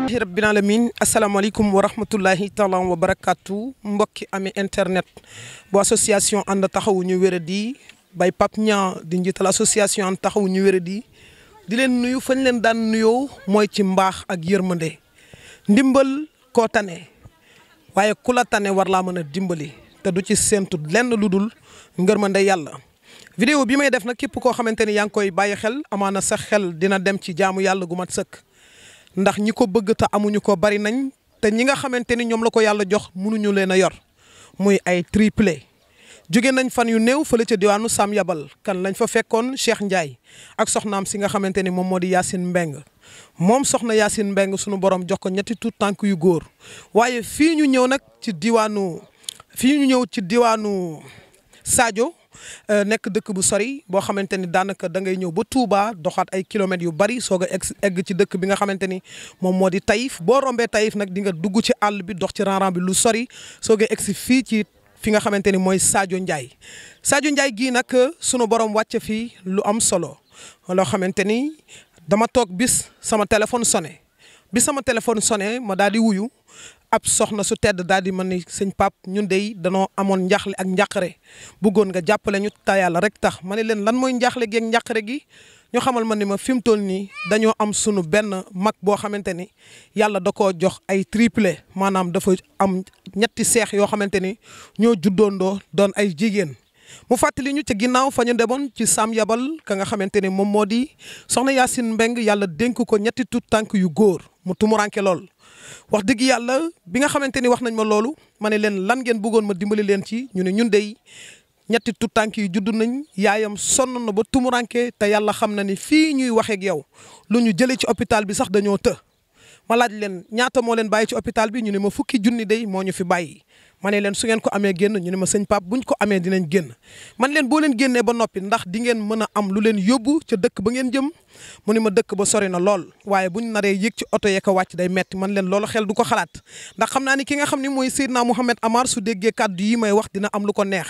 rabbil alamin asalaamaaleykum wa rahmatullahi taala wa barakatu mbokki amee internet bu association ànd taxawu ñu wéradi bay Pape Niang di njiital association ànd taxawu ñu wéradi di leen nuyu fañ leen daan nuyoo mooy ci mbaax ak yërmande ndimbal koo tane waaye ku la tane war laa mën a dimbali te du ci séentu lenn lu dul ngërmande yàlla. vidéo bi may def nag képp koo xamante ni yaa ngi koy bàyyi xel amaana sa xel dina dem ci jaamu yàlla gu mat sëkk ndax ñi ko bëgg te amuñu ko bari nañ te ñi nga xamante ni ñoom la ko yàlla jox mënuñu leen a yor muy ay triplé. jóge nañ fan yu néew fële ca diwaanu Sam Yabal kan lañ fa fekkoon Cheikh Ndiaye ak soxnaam si nga xamante ni moom moo di Yacine Mbeng moom soxna Yacine Mbeng sunu borom jox ko ñetti tuut tànk yu góor waaye fii ñu ñëw nag ci diwaanu Sadio nekk dëkk bu sori boo xamante ni daanaka da ngay ñëw ba Touba doxaat ay kilomètres yu bari soog a egg ci dëkk bi nga xamante ni moom moo di Taïf boo rombee Taïf nag di nga dugg ci àll bi dox ci ranran bi lu sori soog a egg si fii ci fi nga xamante ni mooy Sadio Ndiaye. Sadio Ndiaye gii nag sunu borom wàcce fii lu am solo loo xamante ni dama toog bis sama téléphone sonné bi sama téléphone sonné ma daal di wuyu. ab soxna su tedd daal di man ni sëñ Pape ñun dey danoo amoon njaaxle ak njàqare bëggoon nga jàppale ñu ta yàlla rek tax ma ne leen lan mooy njaaxle gi ak njàqare gi ñu xamal ma ni ma fi mu toll nii dañoo am sunu benn mag boo xamante ni yàlla da koo jox ay triplé maanaam dafa am ñetti seex yoo xamante ni ñoo juddoondoo doon ay jigéen. mu fàttali ñu ca ginnaaw fa ñu demoon ci Sam Yabal ka nga xamante ni moom moo di soxna Yacine Mbeng yàlla dénk ko ñetti tuut tànk yu góor mu tumuranke lool. wax dëgg yàlla bi nga xamante ni wax nañ ma loolu ma ne leen lan ngeen bëggoon ma dimbali leen ci ñu ne ñun dey ñetti tuut tànk yi judd nañ yaayam sonn na ba tumuranke te yàlla xam na ni fii ñuy waxee ak yow lu ñu jëlee ci hôpital bi sax dañoo të. ma laaj leen ñaata moo leen bàyyi ci hôpital bi ñu ne ma fukki junni dey moo ñu fi bàyyi. ma ne leen su ngeen ko amee génn ñu ne ma sëñ Pape buñ ko amee dinañ génn man leen boo leen génnee ba noppi ndax di ngeen mën a am lu leen yóbbu ca dëkk ba ngeen jëm mu ne ma dëkk ba sori na lool waaye buñ naree yëg ci oto yee ko wàcc day metti man leen loolu xel du ko xalaat ndax xam naa ni ki nga xam ni mooy Seydina Mouhamed Amar su déggee kàddu yi may wax dina am lu ko neex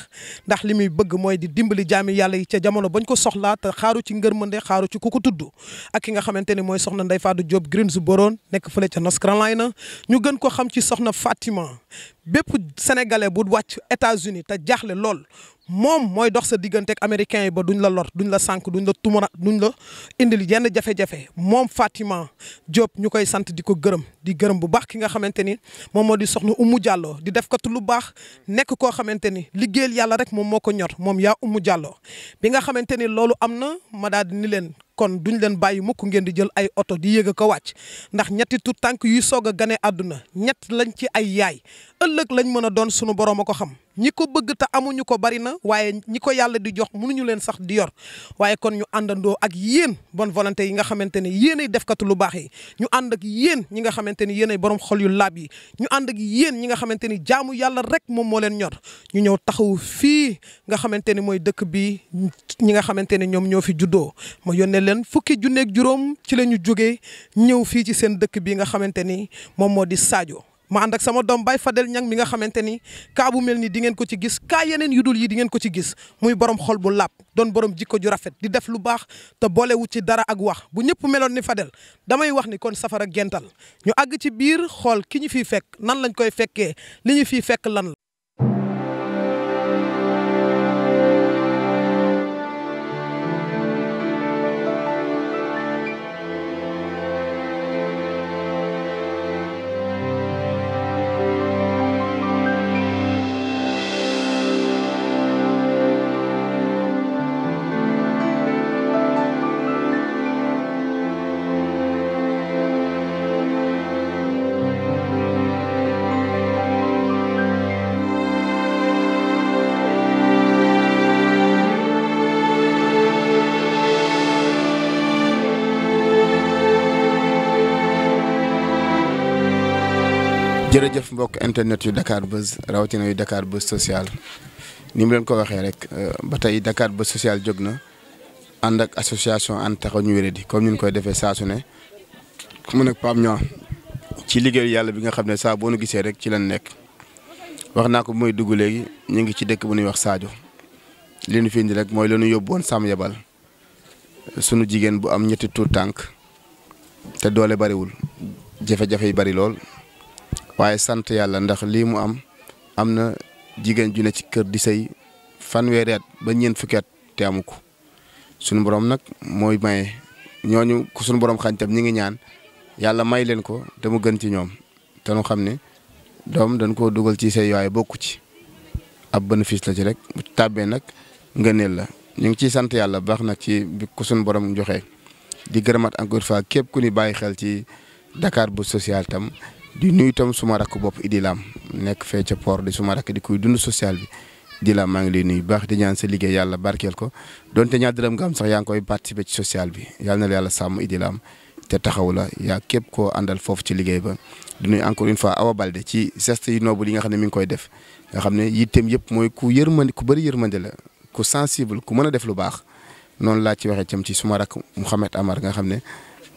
ndax li muy bëgg mooy di dimbali jaami yàlla yi ca jamono bañ ko soxlaa te xaaru ci ngërmande xaaru ci ku ko tudd ak ki nga xamante ni mooy soxna Ndeye Fatou Diop Greensboro nekk fële ca North Carolina ñu gën ko xam ci soxna Fatima bépp sénégalais bu wàcc États-Unis te jaaxle lool moom mooy dox sa diggante ak américains yi ba duñ la lor duñ la sànk duñ la tumura duñ la indil yenn jafe-jafe moom Fatima Diop ñu koy sant di ko gërëm di gërëm bu baax ki nga xamante ni moom moo di soxna Oumou Diallo di def katu lu baax nekk koo xamante ni liggéeyal yàlla rek moom moo ko ñor moom yaa Oumou Diallo bi nga xamante ni loolu am na ma daal di ni leen kon duñ leen bàyyi mukk ngeen di jël ay oto di yéeg a ko wàcc ndax ñetti tuut tànk yuy soog a gane àdduna ñett lañ ci ay yaay ëllëg lañ mën a doon sunu borom a ko xam ñi ko bëgg te amuñu ko bari na waaye ñi ko yàlla di jox mënuñu leen sax di yor waaye kon ñu àndandoo ak yéen bonne volonté yi nga xamante ni yéenay defkatu lu baax yi ñu ànd ak yéen ñi nga xamante ni yéenay borom xol yu laab yi ñu ànd ak yéen ñi nga xamante ni jaamu yàlla rek moom moo leen ñor ñu ñëw taxawu fii nga xamante ni mooy dëkk bi ñi nga xamante ni ñoom ñoo fi juddoo ma yónnee leen fukki junneeg juróom ci la ñu jógee ñëw fii ci seen dëkk bi nga xamante ni moom moo di Sadio ma ànd ak sama doom Baye Fadel Niang mi nga xamante ni kaa bu mel ni di ngeen ko ci gis kaa yeneen yu dul yi di ngeen ko ci gis muy borom xol bu làpp doon borom jikko ju rafet di def lu baax te boolewu ci dara ak wax bu ñëpp meloon ni Fadel damay wax ni kon safara gental ñu àgg ci biir xool ki ñu fiy fekk nan lañ koy fekkee li ñu fiy fekk lan la. jërëjëf mbokk internet yu Dakar Buzz rawatina yu Dakar Buzz social ni mu leen ko waxee rek ba tey Dakar Buzz social jóg na ànd ak association ànd taxawu ñu wéradi comme ni ñu koy defee saa su ne mu nekk Pape Niang ci liggéeyu yàlla bi nga xam ne saa boo nu gisee rek ci lañ nekk wax naa ko bu muy dugg léegi ñu ngi ci dëkk bu ñuy wax Sadio li ñu fi indi rek mooy la ñu yóbbu woon Sam Yabal sunu jigéen bu am ñetti tuut tànk te doole bariwul jafe-jafe yi bari lool waaye sant yàlla ndax lii mu am na jigéen ju ne ci kër di sëy fanweeri at ba ñeent fukki at te amu ko sunu borom nag mooy maye ñooñu ku sunu borom xañ tam ñi ngi ñaan yàlla may leen ko te mu gën ci ñoom te nu xam ne doom dañ koo dugal ci sëy waaye bokku ci ab bénéfice la ci rek bu tàbbee nag ngëneel la ñu ngi ciy sant yàlla baax nag ci bi ku sunu borom joxe di gërëmat encore une fois képp ku ni bàyyi xel ci Dakar Buzz Social tam di nuyu tam suma rakk bopp Idi Lam nekk fee ca port di suma rakk di kuy dund social bi Idi Lam maa ngi lay nuyu baax di ñaan sa liggéey yàlla barkeel ko donte ñaar dërëm nga am sax yaa ngi koy participer ci social bi yàlla na la yàlla sàmm Idi Lam te taxaw la yaa képp koo àndal foofu ci liggéey ba di nuyu encore une fois Awa Balde ci geste yu noble yi nga xam ne mi ngi koy def nga xam ne yitteem yëpp mooy ku yërmande ku bëri yërmande la ku sensible ku mën a def lu baax noonu laa ci waxee cam ci suma rakk Mouhamed Amar nga xam ne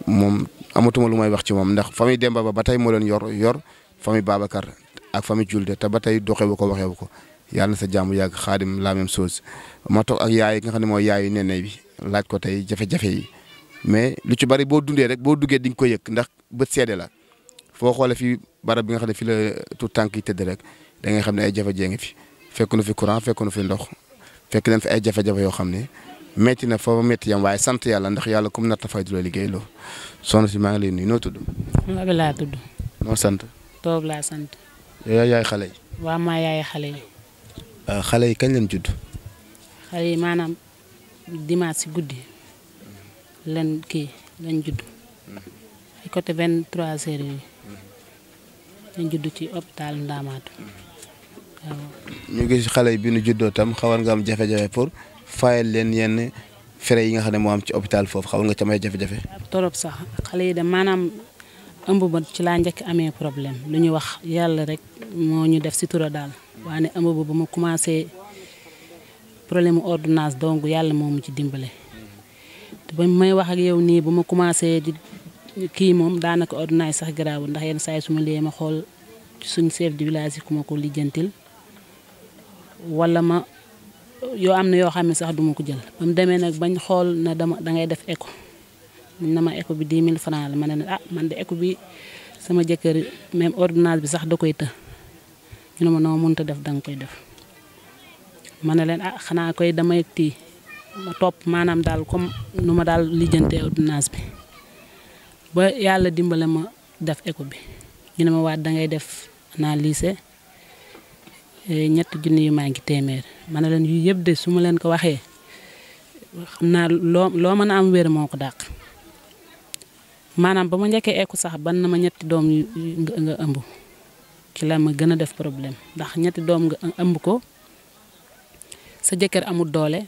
moom amatuma lu may wax ci moom ndax famille Demba ba tey moo leen yor famille Babacar ak famille Julde te ba tey doxewu ko waxewu ko yàlla na sa jàmm yàgg xaadim la même chose ma toog ak yaay nga xam ne mooy yaayu nene bi laaj ko tey jafe-jafe yi mais lu ci bari boo dundee rek boo duggee di nga ko yëg ndax bët seede la foo xoolee fi barab bi nga xam ne fi la tout tànk yi tëdd rek da ngay xam ne ay jafe-jafe ngi fi fekk na fi courant fekk na fi ndox fekk nañ fi ay jafe-jafe yoo xam ne metti na foofa metti yam waaye sant yàlla ndax yàlla comme natt fay du la liggéey loo soxna si maa ngi lay nuyu noo tudd. Nabi laa tudd. noo sant. Toob laa sant. yow yaay xale yi. waaw maa yaay xale yi. xale yi kañ lañ judd. xale yi maanaam dimanche si guddi lañ judd ay côté 23h yi lañ judd ci hôpital Ndamatou waaw. ñu gis xale yi bi nu juddoo tam xawal nga am jafe-jafe pour fayal leen yenn frais yi nga xam ne moo am ci hôpital foofu xawal nga ci may jafe-jafe. torop sax xale yi de maanaam ëmb ba ci laa njëkk amee problème lu ñu wax yàlla rek moo ñu def si tura daal waaye ëmb ba ma commencé problème ordonnance donc yàlla moo mu ci dimbale. te ba may wax ak yow nii bu ma commencé di kii moom daanaka ordonnance sax garaawul ndax yenn saa yi su ma lee ma xool ci suñ chef de village yi ku ma ko lijjantil wala ma yoo am na yoo xam ne sax duma ko jël ba mu demee nag bañ xool na dangay def écho na ma écho bi 10 000 francs la ma ne man de écho bi sama jëkkër même ordonnance bi sax da koy të ñu ne ma noo mënut a def danga koy def ma ne leen xanaa koy damay tii ma topp maanaam daal comme nu ma daal lijjantee ordonnance bi ba yàlla dimbale ma def écho bi ñu ne ma waat dangay def analyse ñetti junni yu maa ngi téeméer ma ne leen yu yëpp de su ma leen ko waxee xam naa loo mën a am wér moo ko dàq maanaam ba ma njëkkee écho sax ban na ma ñetti doom yu nga ëmb ci la ma gën a def problème ndax ñetti doom nga ëmb ko sa jëkkër amul doole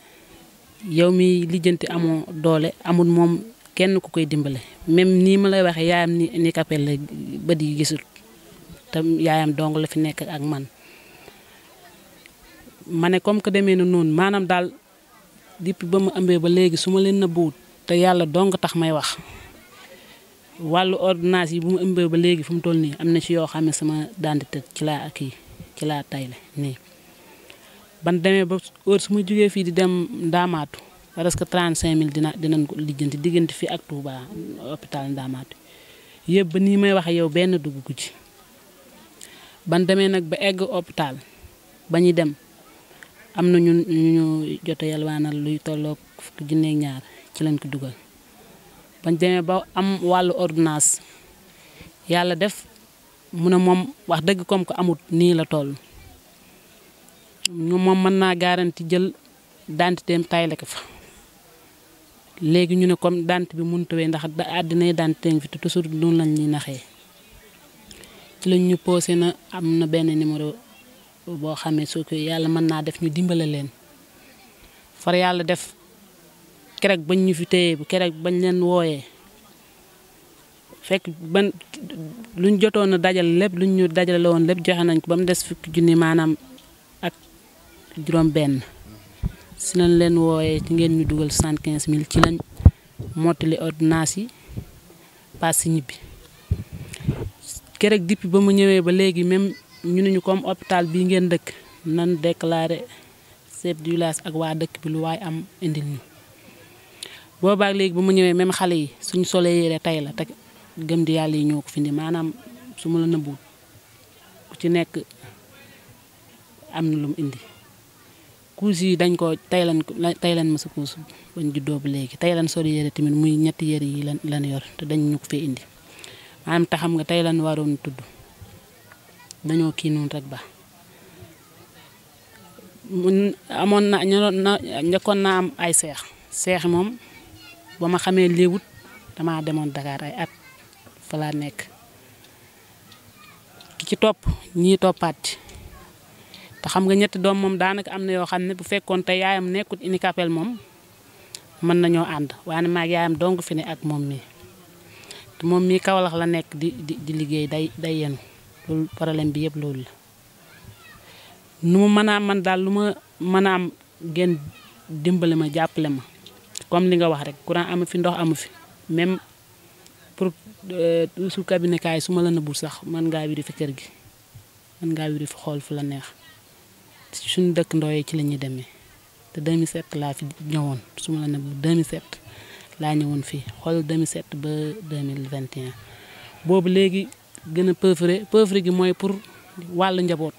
yow mi lijjanti amoo doole amul moom kenn ku koy dimbale même nii ma lay waxee yaayam ni kapel la bët yi gisul te yaayam dong la fi nekk ak man ma ne comme que demee na noonu maanaam daal depuis ba ma ëmbee ba léegi su ma leen nëbbuwut te yàlla dong tax may wax wàllu ordonnance yi bu mu ëmbee ba léegi fu mu toll nii am na ci yoo xam ne sama dentité ci laa tayle nii ban demee ba heure su ma jógee fii di dem Ndamatou presque 35 000 dinañ ko lijjanti diggante fii ak Touba hôpital Ndamatou yëpp ba nii may waxe yow benn dugg ko ci ban demee nag ba egg hôpital ba ñuy dem am na ñu jot a yalwaanal luy tolloog fukki junne ak ñaar ci lañ ko dugal bañ demee ba am wàllu ordonnance yàlla def mu ne moom wax dëgg comme que amut nii la toll moom mën naa garanti jël dentité tayle ko fa léegi ñu ne comme dent bi mënut a wéy ndax àddinay dentité ngi fi te toujours noonu lañ ñuy naxee ci lañ ñu posé na am na benn numéro boo xamee soo ko yàlla mën naa def ñu dimbale leen far yàlla def keroog bañ ñu fi téye bu keroog bañ leen wooyee fekk ban luñ jotoon a dajale lépp luñ ñu dajale woon lépp joxe nañ ko ba mu des fukki junni maanaam ak juróom benn si lañ leen wooyee ci ngeen ñu dugal 75 000 ci lañ mottali ordonnance yi paas si ñibbi keroog depuis ba mu ñëwee ba léegi même ñu ne ñu comme hôpital bii ngeen dëkk nan déclaré chef du village ak waa dëkk bi lu waay am indil ñu boobaak léegi ba mu ñëwee même xale yi suñu solee yére tey la te gëm di yàlla yi ñoo ko fi indi maanaam su ma la nëbbuwut ku ci nekk am na lu mu indi kuus yi dañ ko tey lan ma sa kuus bañ juddoo ba léegi tey lan sori yére tamit muy ñetti yére yi lan yor te dañ ñu ko fee indi maanaam te xam nga tey lan waroon tudd dañoo kii noonu rek ba amoon na njëkkoon naa am ay seex moom ba ma xamee léewut damaa demoon Dakar ay at fa laa nekk ki ci topp ñii toppaat ci te xam nga ñetti doom moom daanaka am na yoo xam ne bu fekkoon te yaayam nekkut handicapé moom mën nañoo ànd waaye maag yaayam dong fi ne ak moom mii te moom mii Kawlax la nekk di liggéey day yenu loolu problème bi yëpp loolu la nu mu mën a man daal lu ma mën a am ngeen dimbale ma jàppale ma comme li nga wax rek courant amu fi ndox amu fi même pour su cabinet kaay su ma la nëbbul sax mën ngaa wiri fi kër gi mën ngaa wiri fi xool fu la neex suñu dëkk ndooyee ci la ñuy demee te 2007 laa fi ñëwoon su ma la nëbbul 2007 laa ñëwoon fii xool 2007 ba 2021 boobu léegi gën a pauvre gi mooy pour wàllu njaboot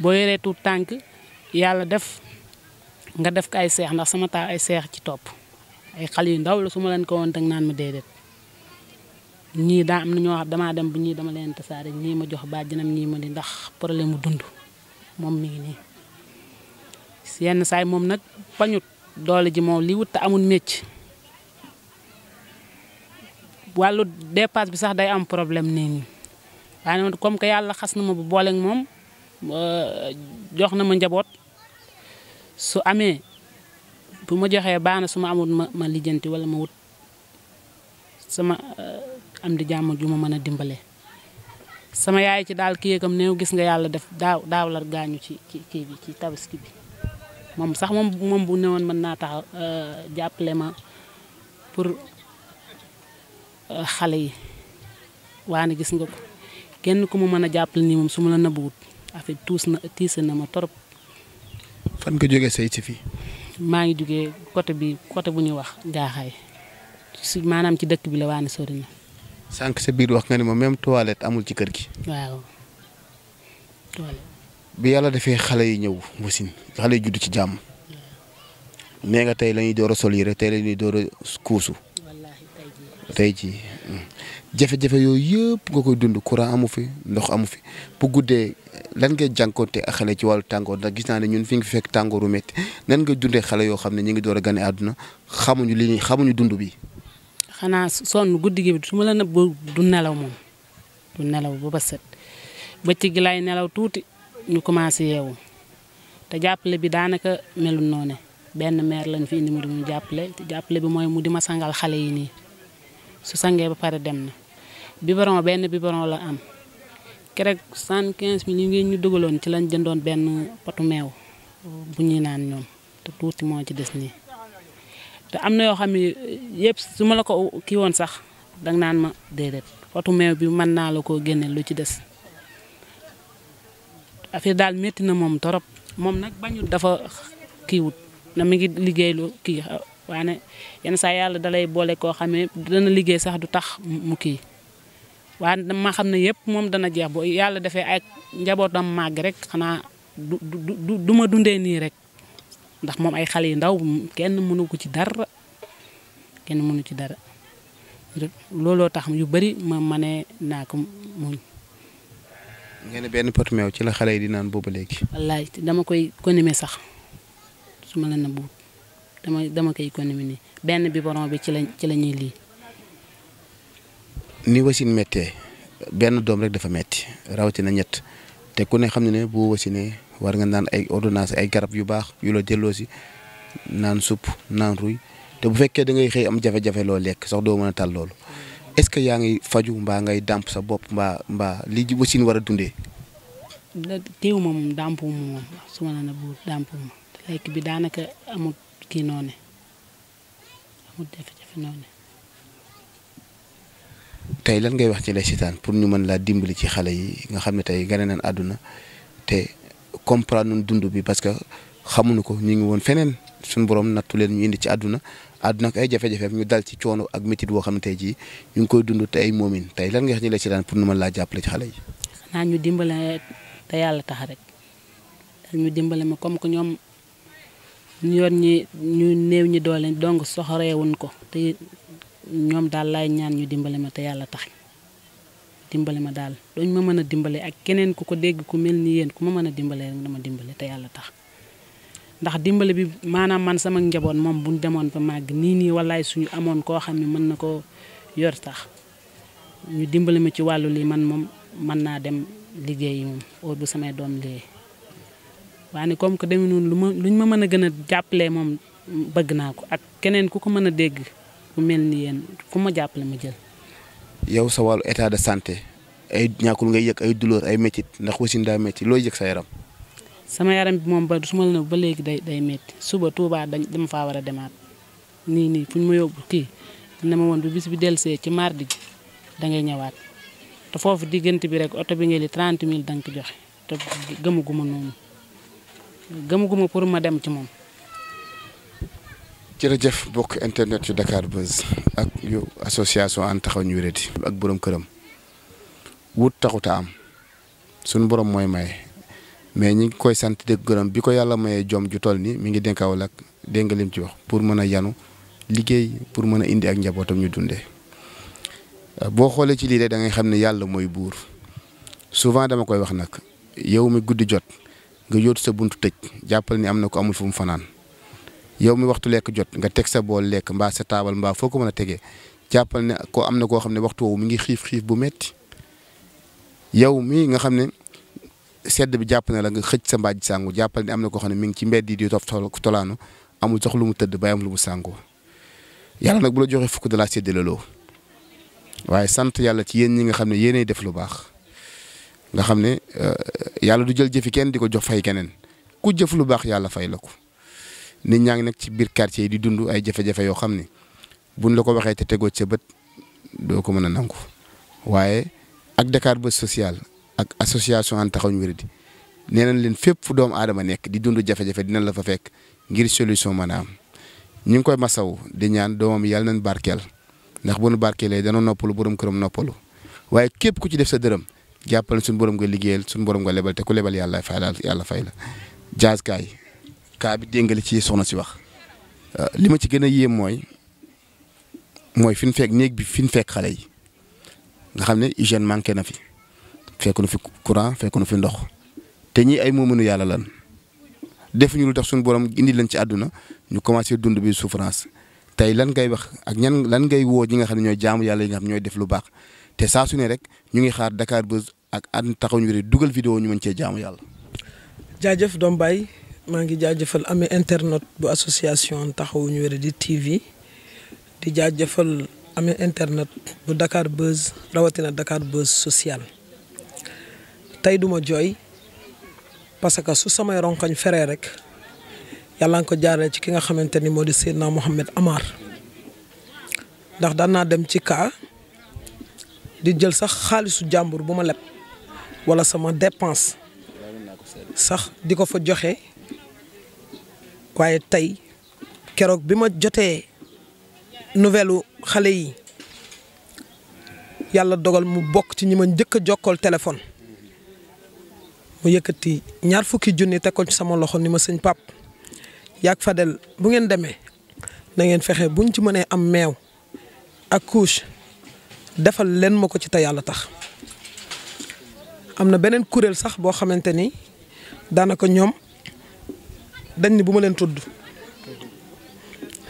boo yoree tuut tànk yàlla def nga def ko ay seex ndax sama taaw ay seex ci topp ay xale yu ndaw la su ma leen ko woon teg naan ma déedéet ñii daa am na ñoo xam damaa dem bu ñii dama leen tasaare ñii ma jox bàjjanam ñii ma di ndax problème mu dund moom mi ngi nii yenn saay moom nag pañut doole ji moom li wut te amul mécc wàllu dépasse bi sax day am problème nii nii waaye comme que yàlla xas na ma bu booleeg moom jox na ma njaboot su amee bu ma joxee baax na su ma amul ma lijjanti wala ma wut sama am di jàmm ju ma mën a dimbale sama yaay ci daal kii yëkkam néew gis nga yàlla def daaw la gaañu ci kii bi ci tabaski bi moom sax moom bu newoon mën naa tax jàppale ma pour xale yi waane gis nga ko kenn ku ma mën a jàppale nii moom su ma la nëbbuwut affaire tiis na ma torop. fan nga jógee say ci fii. maa ngi jógee côté bu ñuy wax Njaaxaay maanaam ci dëkk bi la waane sori na. sànq sa biir wax nga ni ma même toilette amul ci kër gi. waaw toilette. bi yàlla defee xale yi ñëw wasin xale yi judd ci jàmm. nee nga tey la ñuy door a sol yi rek tey la ñuy door a kuusu. tey jii jafe-jafe yooyu yëpp nga koy dund courant amu fi ndox amu fi bu guddee lan ngay jànkoonte ak xale ci wàllu tàngoor ndax gis naa ne ñun fi nga fekk tàngooru métti nan nga dundee xale yoo xam ne ñu ngi door a gane àdduna xamuñu dund bi. xanaa sonn guddi gi su ma la nëbb du nelaw moom du nelaw ba set bëccëg gi lay nelaw tuuti ñu commencé yeewu te jàppale bi daanaka melul noonu benn meer lañ fi indi mu di mu jàppale te jàppale bi mooy mu di ma sangal xale yi nii su sangee ba pare dem na benn biberon la am keroog 75 000 yi ngeen ñu dugaloon ci lañ jëndoon benn potu meew bu ñuy naan ñoom te tuuti moo ci des nii te am na yoo xam ne yëpp su ma la ko kii woon sax danga naan ma déedéet potu meew bi mën naa la koo génne lu ci des affaire daal métti na moom torop moom nag bañu dafa kiiwut na mi ngi liggéey lu kii waaye yenn saa yàlla dalay boole koo xam ne dana liggéey sax du tax mu kii waaye ma xam ne yëpp moom dana jeex boo yàlla defee ay njabootam màgg rek xanaa du ma dundee nii rek ndax moom ay xale yu ndaw kenn mënu ko ci dara looloo tax yu bari ma ne naa ko muñ. ngeen ne benn pot meew ci la xale yi di naan boobu léegi. wallaay dama koy économiser sax su ma la na buut dama koy économiser nii benn biberon bi ci la ñuy lii. ni wasin méttee benn doom rek dafa metti rawatina ñett te ku ne xam ne boo wasinee war nga naan ay ordonnance ay garab yu baax yu la delloo si naan supp naan ruy te bu fekkee da ngay xëy am jafe-jafe loo lekk sax doo mën a tal loolu est-ce que yaa ngi faju mbaa ngay dàmp sa bopp mbaa li wasin war a dundee. teew ma moom dàmpu ma moom su ma la na buut dàmpu ma lekk bi daanaka amul kii noonu amul jafe-jafe noonu. tey lan ngay wax ci lay sitaan pour ñu mën laa dimbali ci xale yi nga xam ne tey gane nañ àdduna te comprendre nañ dund bi parce que xamuñu ko ñu ngi woon feneen suñu borom nattu leen ñu indi ci àdduna ak ay jafe-jafe ñu dal ci coono ak métit boo xam ne tey jii ñu ngi koy dund te ay moomin tey lan nga wax ñu la ci daan pour nu mën laa jàppale ci xale yi. xanaa ñu dimbale te yàlla tax rek ñu dimbale ma comme que ñoom ñu yor ñu néew ñi doole donc soxoreewuñ ko te ñoom daal laay ñaan ñu dimbale ma te yàlla tax dimbale ma daal dooñ ma mën a dimbale ak keneen ku ko dégg ku mel ni yéen ku ma mën a dimbale rek dama dimbale te yàlla tax ndax dimbale bi maanaam man sama njaboot moom buñ demoon ba màgg nii wallaay suñu amoon koo xam ne mën na ko yor tax ñu dimbale ma ci wàllu lii man moom mën naa dem liggéey moom heure bu samay doom liggéey waaye comme que demee noonu luñ ma mën a gën a jàppalee moom bëgg naa ko ak keneen ku ko mën a dégg ku mel ni yéen ku ma jàppale ma jël. yow sa wàllu état de santé ay ñàkkul ngay yëg ay douleur ay métit ndax wasin daa métti looy yëg sa yaram. sama yaram bi moom su ma la ba léegi day métti suba Touba dama faa war a demaat nii fu ñu ma yóbbu kii ne ma woon bu bis bi dellusee ci mardi ji da ngay ñëwaat te foofu diggante bi rek oto bi nga li 30 000 da nga ko joxe te gëmaguma noonu gëmaguma pour ma dem ci moom. jërëjëf bokk internet yu Dakar Buzz ak yu association Ànd Taxawu Ñu Wéradi ak borom këram wut taxuta am suñu borom mooy maye mais ñi ngi koy sant dégg gërëm bi ko yàlla mayee jom ju toll ni mi ngi dénkawal ak dégg nga lim ci wax pour mën a yanu liggéey pour mën a indi ak njabootam ñu dundee boo xoolee ci lii de da ngay xam ne yàlla mooy buur souvent dama koy wax nag yow mi guddi jot nga yóotu sa buntu tëj jàppal ni am na ko amul fu mu fanaan yow mi waxtu lekk jot nga teg sa bool lekk mbaa sa taabal mbaa foo ko mën a tegee jàppal ne ko am na koo xam ne waxtu woowu mi ngi xiif bu metti yow mi nga xam ne sedd bi jàpp na la nga xëj sa mbaaj sàngu jàppal ne am na koo xam ne mi ngi ci mbedd yi di tolaanu amul sax lu mu tëdd bay am lu mu sàngoo yàlla nag bu la joxee fukk de la séddaleloo waaye sant yàlla ci yéen ñi nga xam ne yéenay def lu baax nga xam ne yàlla du jël jëfi kenn di ko jox fay keneen ku jëf lu baax yàlla fay la ko nit ñaa ngi nekk ci biir quartier yi di dund ay jafe-jafe yoo xam ne buñ la ko waxee te tegoo ca bët doo ko mën a nangu waaye ak Dakar Buzz social ak association Ànd Taxawu Ñu Wéradi nee nañ leen fépp fu doomu aadama nekk di dund jafe-jafe dinañ la fa fekk ngir solution mën a am ñu ngi koy masaw di ñaan doomam yàlla nañ barkeel ndax bu nu barkeelee dana noppalu borom këram noppalu waaye képp ku ci def sa dërëm jàppal suñu borom nga liggéeyal suñu borom nga lebal te ku lebal yàlla fay la yàlla fay la Diaz kaay kaa bi déngale ci soxna si wax li ma ci gën a yéem mooy fi ñu fekk néeg bi fi ñu fekk xale yi nga xam ne hygiène manqué na fi fekk na fi courant fekk na fi ndox te ñii ay moomanu yàlla lan defuñu lu tax suñu borom indi leen ci àdduna ñu commencé dund bi souffrance tey lan ngay wax ak lan ngay woo ñi nga xam ne ñooy jaamu yàlla yi nga xam ne ñooy def lu baax te saa su ne rek ñu ngi xaar Dakar Buzz ak Ànd Taxawu Ñu Wéradi dugal vidéo ñu mën cee jaamu yàlla. jaajëf doom baay maa ngi jaajëfal amee internet bu association Ànd Taxawu Ñu Wéradi TV di jaajëfal amee internet bu Dakar Buzz rawatina Dakar Buzz social tey duma jooy parce que su samay ronkañ feree rek yàlla nga ko jaaree ci ki nga xamante ni moo di Seydina Mohamed Amar ndax daan naa dem ci kaa di jël sax xaalisu jàmbur bu ma leb wala sama dépense sax di ko fa joxe waaye tey keroog bi ma jotee nouvelle xale yi yàlla dogal mu bokk ci ñi ma njëkk a jokkool téléphone mu yëkkati 20 junni teg ko ci sama loxo ni ma sëñ Pap yaag Fadel bu ngeen demee na ngeen fexe buñ ci mënee am meew ak couche defal leen ma ko ci te yàlla tax am na beneen kuréel sax boo xamante ni daanaka ñoom dañ ni bu ma leen tudd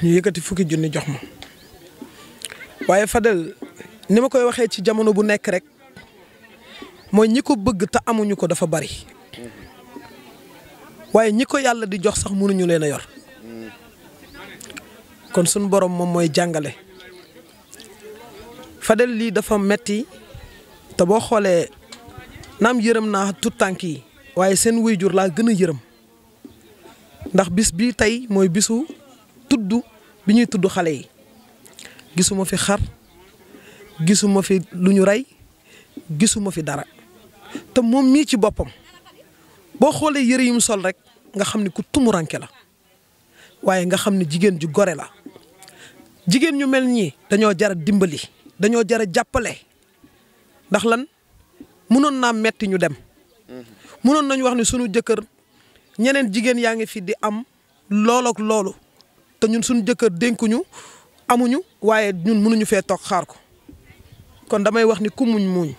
ñu yëkkati 20 junni jox ma waaye Fadel ni ma koy waxee ci jamono bu nekk rek mooy ñi ko bëgg te amuñu ko dafa bari waaye ñi ko yàlla di jox sax mënuñu leen a yor kon suñu borom moom mooy jàngale Fadel lii dafa metti te boo xoolee naam yërëm naa tout tànk yi waaye seen waajur laa gën a yërëm ndax bis bii tey mooy bisu tudd bi ñuy tudd xale yi gisuma fi xar gisuma fi lu ñu rey gisuma fi dara te moom mii ci boppam boo xoolee yëre yi mu sol rek nga xam ni ku tumuranke la waaye nga xam ne jigéen ju gore la. jigéen ñu mel ñii dañoo jara dimbali dañoo jara jàppale ndax lan mënoon naa metti ñu dem mënoon nañu wax ne sunu jëkkër ñeneen jigéen yaa ngi fi di am lool ak loolu te ñun sunu jëkkër dénkuñu amuñu waaye ñun mënuñu fee toog xaar ko kon damay wax ni ku muñ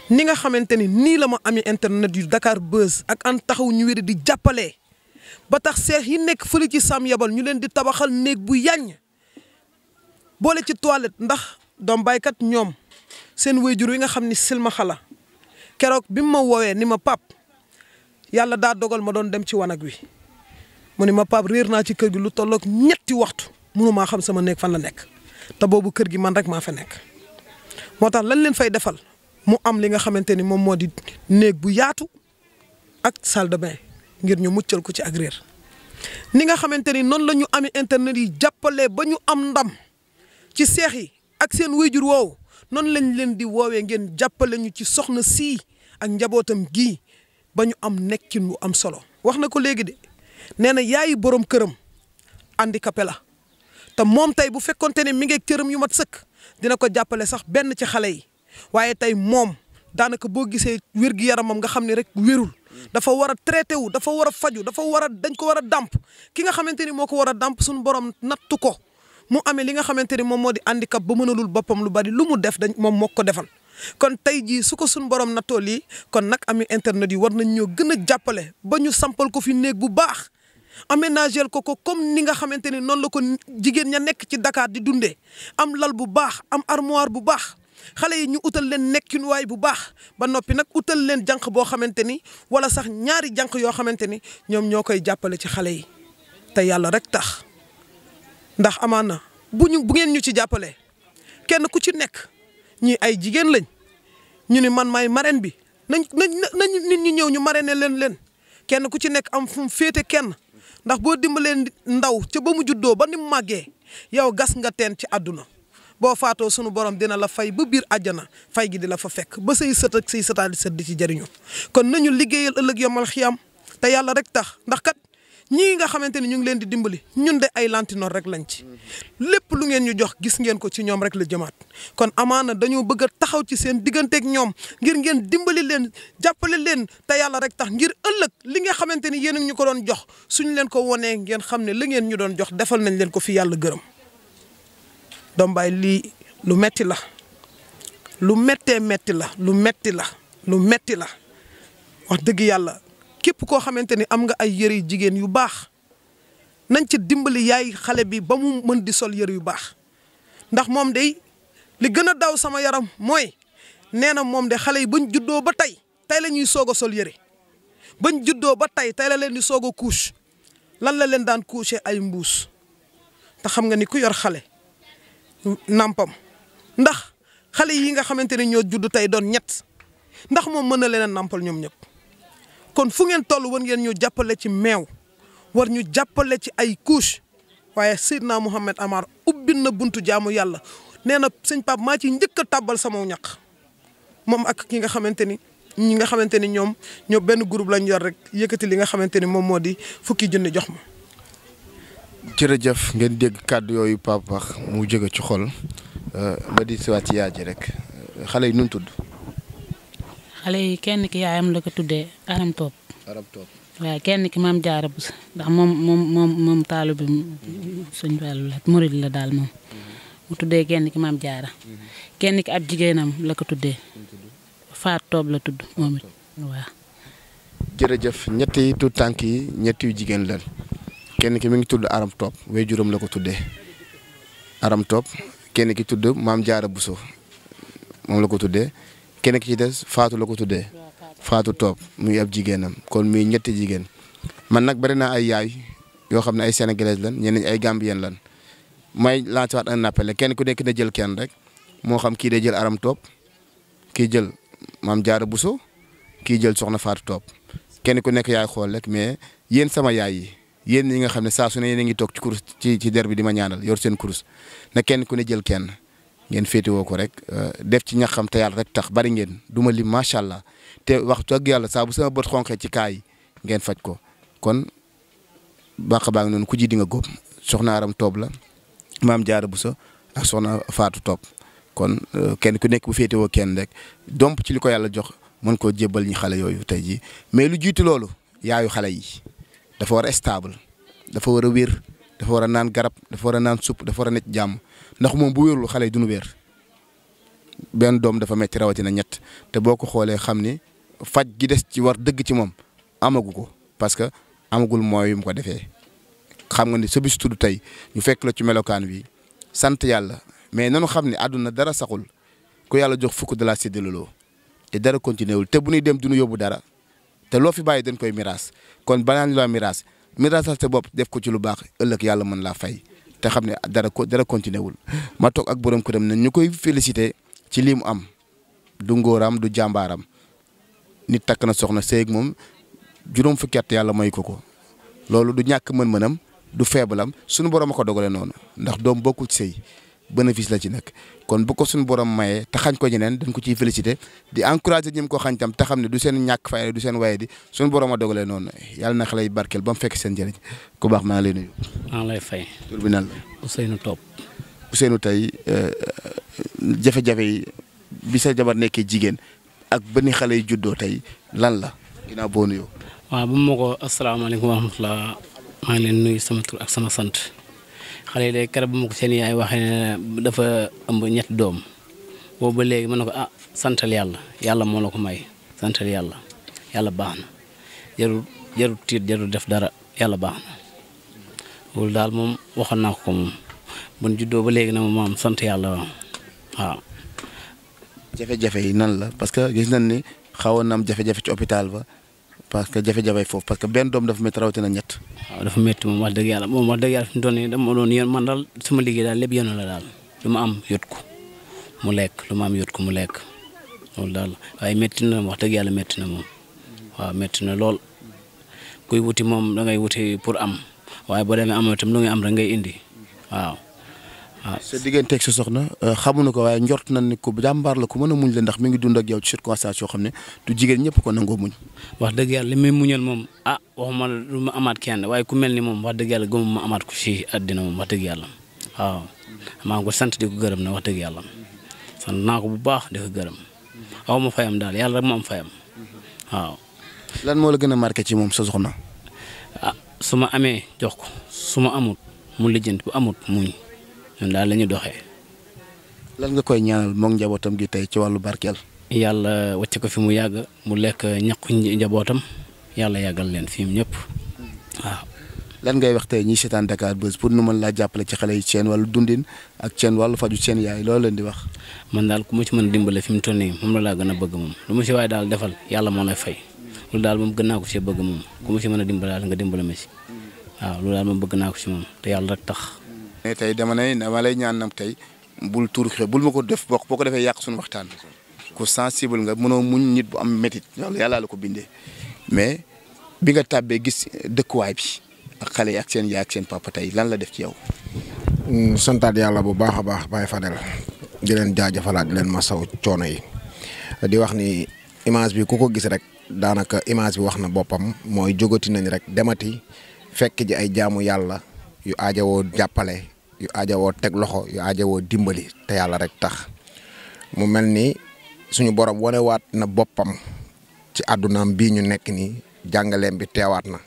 ni nga xamante ni nii la ma amee internet yu Dakar Buzz ak an taxaw ñu wéri di jàppale ba tax seex yi nekk fële ci Sam Yabal ñu leen di tabaxal néeg bu yàññ boole ci toilette ndax doom baykat ñoom seen wéyjur wi nga xam ni silmaxa la keroog bi ma woowee ni ma pap yàlla daa dogal ma doon dem ci wanag wi mu ni ma pap réer naa ci kër gi lu tolloog ñetti waxtu mënumaa xam sama néeg fan la nekk te boobu kër gi man rek maa fa nekk moo tax lan leen fay defal mu am li nga xamante ni moom moo di néeg bu yaatu ak salle de bain ngir ñu muccal ko ci ak réer ni nga xamante ni noonu la ñu amee internet yi jàppale ba ñu am ndam ci seex yi ak seen wéyjur woowu noonu lañ leen di woowee ngeen jàppale ñu ci soxna sii ak njabootam gii ba ñu am nekkin lu am solo wax na ko léegi de nee na yaayi borom këram handicapé la te moom tey bu fekkonte ne mi ngi këram yu mat sëkk dina ko jàppale sax benn ci xale yi waaye tey moom daanaka boo gisee wér gi yaramam nga xam ne rek wérul dafa war a traité wu dafa war a faju dafa war a dañ ko war a dàmp ki nga xamante ni moo ko war a dàmp suñu borom nattu ko mu amee li nga xamante ni moom moo di handicap ba mënalul boppam lu bari lu mu def dañ moom moo ko defal kon tey jii su ko suñu borom nattoo lii kon nag ami internet yi war nañ ñoo gën a jàppale ba ñu sampal ko fi néeg bu baax aménagel ko comme ni nga xamante ni noonu la ko jigéen ña nekk ci Dakar di dundee am lal bu baax am armoire bu baax xale yi ñu utal leen nekkin waay bu baax ba noppi nag utal leen jànq boo xamante ni wala sax ñaari jànq yoo xamante ni ñoom ñoo koy jàppale ci xale yi te yàlla rek tax ndax amaana bu ngeen ñu ci jàppalee kenn ku ci nekk ñii ay jigéen lañ ñu ni man maay marraine bi nañ nit ñi ñëw ñu marraine leen kenn ku ci nekk am fu mu féete kenn ndax boo dimbalee ndaw ca ba mu juddoo ba ni mu màggee yow gas nga teen ci àdduna boo faatoo sunu borom dina la fay ba biir àjjana fay gi di la fa fekk ba say sët ak say sëtaali sët di ci jëriñu kon nañu liggéeyal ëllëg yomal xiyam te yàlla rek tax ndax kat ñii nga xamante ni ñu ngi leen di dimbali ñun de ay lantinoor rek lañ ci lépp lu ngeen ñu jox gis ngeen ko ci ñoom rek la jëmaat kon amaana dañoo bëgg a taxaw ci seen digganteeg ñoom ngir ngeen dimbali leen jàppale leen te yàlla rek tax ngir ëllëg li nga xamante ni yéen a ñu ko doon jox suñu leen ko wonee ngeen xam ne la ngeen ñu doon jox defal nañ leen ko fi yàlla gërëm doom baay lii lu metti la lu méttee metti la lu metti la lu metti la wax dëgg yàlla képp koo xamante ni am nga ay yëre jigéen yu baax nañ ci dimbali yaay xale bi ba mu mën di sol yëre yu baax ndax moom day li gën a daw sama yaram mooy nee na moom de xale yi bañ juddoo ba tey la ñuy soog a sol yëre bañ juddoo ba tey la leen di soog a couche lan la leen daan couché ay mbuus te xam nga ni ku yor xale nampam ndax xale yi nga xamante ni ñoo judd tey doon ñett ndax moom mën na leen a nampal ñoom ñëpp kon fu ngeen toll war ngeen ñu jàppale ci meew war ñu jàppale ci ay couche waaye Seydina Mouhamed Amar ubbil na buntu jaamu yàlla nee na sëñ Pape maa ci njëkk a tàbbal sama ñaq moom ak ñi nga xamante ni ñoom ñoo benn groupe lañ yor rek yëkkati li nga xamante ni moom moo di fukki junni jox ma. jërëjëf ngeen dégg kàddu yooyu Pape wax mu jóge ci xol ba di siwaat ci yaay ji rek xale yi nu mu tudd. xale yi kenn ki yaayam la ko tuddee Aram Top. waaye kenn ki maam Jaara Buso ndax moom taalu bi suñ wàllu la murid la daal moom mu tuddee kenn ki maam Jaara kenn ki ab jigéenam la ko tuddee Faat Top la tudd moom it waaw. jërëjëf ñetti tuut tànk yi ñetti yu jigéen lan kenn ki mi ngi tudd Aram Top waajuram la ko tuddee Aram Top kenn ki tudd maam Jaara Buso moom la ko tuddee kenn ki ci des Faatu la ko tuddee Faatu Top muy ab jigéenam kon muy ñetti jigéen man nag bari naa ay yaay yoo xam ne ay sénégalaises lan ñeneen ay gambien lan may lancer waat un appel kenn ku nekk na jël kenn rek moo xam kii day jël Aram Top kii jël maam Jaara Buso kii jël soxna Faatu Top kenn ku nekk yaay xool rek mais yéen sama yaay yi yéen ñi nga xam ne saa su ne yéen a ngi toog ci kurus ci der bi di ma ñaanal yor seen kurus na kenn ku ne jël kenn ngeen féetewoo ko rek def ci ñaxam te yàlla rek tax bari ngeen du ma lim macha allah te waxtu ak yàlla saa bu sama bët xonqee ci kaa yi ngeen faj ko kon bàq baa ngi noonu ku ji di nga góob soxna Aram Toob la maam Jaara Buso ak soxna Faatu Toob kon kenn ku nekk bu féetewoo kenn rek domp ci li ko yàlla jox mën koo jébbal ñi xale yooyu tey jii mais lu jiitu loolu yaayu xale yi dafa war a stable dafa war a wér dafa war a naan garab dafa war a naan supp dafa war a nekk jàmm ndax moom bu wérul xale yi duñu wér benn doom dafa metti rawatina ñett te boo ko xoolee xam ni faj gi des ci war dëgg ci moom amagu ko parce que amagul mooy yu mu ko defee xam nga ni sa bis tudd tey ñu fekk la ci melokaan wi sant yàlla mais nanu xam ne àdduna dara saxul ku yàlla jox fukk de la séddaleloo te dara continué wul te bu ñuy dem du ñu yóbbu dara te loo fi bàyyi dañ koy miraas kon banaan loo miraas miraasal sa bopp def ko ci lu baax ëllëg yàlla mën laa fay te xam ne dara continué wul ma toog ak borom këram ne ñu koy félicité ci lii mu am du ngóoram du jàmbaaram nit takk na soxna sëy ak moom juróom fukki at yàlla may ko loolu du ñàkk mën-mënam du feebalam suñu borom a ko dogale noonu ndax doom bokkul ci sëy bénéfice la ci nekk kon bu ko suñu borom mayee te xañ ko ñeneen dañ ko ciy félicité di encouragé ñi ko xañ tam te xam ne du seen ñàkk fayda du seen waye di suñu borom a dogale noonu yàlla na xale yi barkeel ba mu fekk seen njëriñ ku baax maa ngi lay nuyu. maa ngi lay fay. tur bi nan la. Ousseynou Top. Ousseynou tey jafe-jafe yi bi sa jabar nekkee jigéen ak ba ni xale yi juddoo tey lan la ginnaaw boo nuyoo. waaw bu ma ko asalaamaaleykum wa rahmatulah maa ngi leen nuyu sama tur ak sama sant xale yi de keroog bu ma ko seen yaay waxee ne dafa ëmb ñetti doom boobu ba léegi ma ne ko santal yàlla yàlla moo la ko may santal yàlla yàlla baax na jarul tiit jarul def dara yàlla baax na loolu daal moom waxoon naa ko moom bu juddoo ba léegi na moom sant yàlla waaw. jafe-jafe yi nan la parce que gis nañ ni xawoon na am jafe-jafe ci hôpital ba. parce que jafe-jafe foofu parce que benn doom dafa métti rawatina ñett. waaw dafa métti moom wax dëgg yàlla fi mu toll nii dama doon yéen man daal sama liggéey daal lépp yéen la daal lu ma am yot ko mu lekk lu ma am yot ko mu lekk loolu daal waaye métti na wax dëgg yàlla métti na moom waaw métti na lool kuy wuti moom da ngay wuti pour am waaye boo demee amoo itam lu ngay am rek ngay indi waaw. waaw sa digganteeg sa soxna xamuñu ko waaye njort nañ ni ko jàmbaar la ko mën a muñ la ndax mi ngi dund ak yow ci circonstance yoo xam ne du jigéen ñëpp ko nangoo muñ. wax dëgg yàlla li muy muñal moom waxuma lu ma amaat kenn waaye ku mel ni moom wax dëgg yàlla gëmuma ma amaat ko ci àddina moom wax dëgg yàlla waaw maa ngi ko sant di ko gërëm na wax dëgg yàlla sant naa ko bu baax di ko gërëm aw ma fayam daal yàlla rek ma am fayam waaw. lan moo la gën a marqué ci moom sa soxna. su ma amee jox ko su ma amut mu lijjanti bu amut muñ. ñun daal la ñu doxee. lan nga koy ñaanal moom njabootam gi tey ci wàllu barkeel. yàlla wàcce ko fi mu yàgg mu lekk ñaqu njabootam yàlla yàggal leen fi mu ñëpp waaw. lan ngay wax tey ñiy seetaan Dakar Buzz pour nu mën laa jàppale ci xale yi seen wàllu dundin ak seen wàllu faju seen yaay loolu leen di wax. man daal ku ma ci mën a dimbale fi mu toll nii moom la laa gën a bëgg moom lu ma si waaye daal defal yàlla moo lay fay loolu daal moom gën naa ko si bëgg moom ku ma si mën a dimbale daal nga dimbale ma si waaw loolu daal moom bëgg naa ko si moom te yàlla rek tax. mais tey dama lay ñaan nag tey bul tuur xew bul ma ko def boo ko defee yàq suñu waxtaan ku sensible nga mënoo muñ nit bu am métit yàlla la ko bindee mais bi nga tàbbee gis dëkkuwaay bi ak xale yi ak seen yaay ak seen papa tey lan la def ci yow. santaat yàlla bu baax a baax Baye Fadel di leen jaajëfalaat di leen masaw coono yi di wax ni image bi ku ko gis rek daanaka image bi wax na boppam mooy jógati nañ rek demati fekk ji ay jaamu yàlla yu aajawoo jàppale yu aajawoo teg loxo yu aajawoo dimbali te yàlla rek tax mu mel ni suñu borom wanewaat na boppam ci àddunaam bii ñu nekk nii jàngaleem bi teewaat na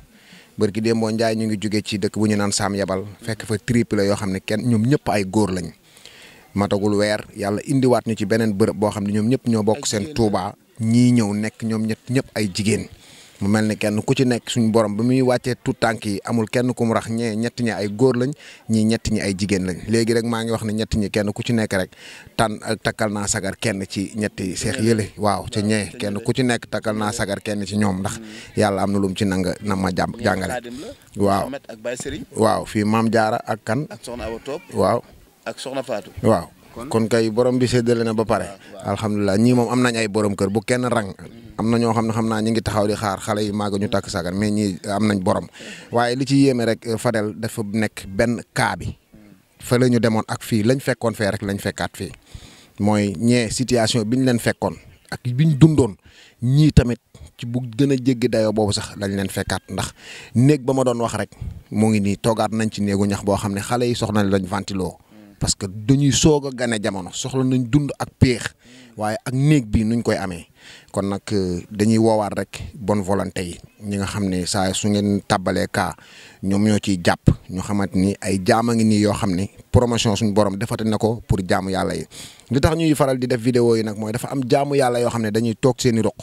bërki démboo Njaay ñu ngi jóge ci dëkk bu ñu naan Saam Yabal fekk fa triple yoo xam ne kenn ñoom ñëpp ay góor lañ matagul weer yàlla indiwaat ñu ci beneen bërëb boo xam ne ñoom ñëpp ñoo bokk seen Tuubaa ñii ñëw nekk ñoom ñëpp ay jigéen mu mel ni kenn ku ci nekk suñu borom ba muy wàccee tout tànk yi amul kenn ku mu rax ñett ñi ay góor lañ ñii ñett ñi ay jigéen lañ léegi rek maa ngi wax ne ñett ñi kenn ku ci nekk rek takkal naa sagar kenn ci ñetti seex yële waaw ca ñee kenn ku ci nekk takkal naa sagar kenn ci ñoom ndax yàlla am na lu mu ci nanga na ma jàngale waaw fii Maam Jaara ak kan ak Soxna Awa Toob waaw ak Soxna Faatu waaw kon kay borom bi séddale na ba pare alhamdulilah ñii moom am nañ ay borom kër bu kenn rang am na ñoo xam ne xam naa ñu ngi taxaw di xaar xale yi màgg ñu takk sagar mais ñii am nañ borom waaye li ci yéeme rek Fadel dafa nekk benn cas bi fa la ñu demoon ak fii lañ fekkoon fee rek lañ fekkaat fii mooy ñee situation bi ñu leen fekkoon ak bi ñu dundoon ñii tamit ci bu gën a jéggi dayoo boobu sax lañ leen fekkaat ndax néeg ba ma doon wax rek moo ngi nii toogaat nañ ci néegu ñax boo xam ne xale yi soxla lañ ventilo parce que dañuy soog a gane jamono soxla nañ dund ak péex waaye ak néeg bi nuñ koy amee kon nag dañuy woowaat rek bonne volonté yi ñi nga xam ne saa su ngeen tàbbalee kaa ñoom ñoo ciy jàpp ñu xamante ni ay jaam a ngi nii yoo xam ne promotion suñu borom defati na ko pour jaamu yàlla yi. li tax ñuy faral di def vidéo yi nag mooy dafa am jaamu yàlla yoo xam ne dañuy toog seen i roq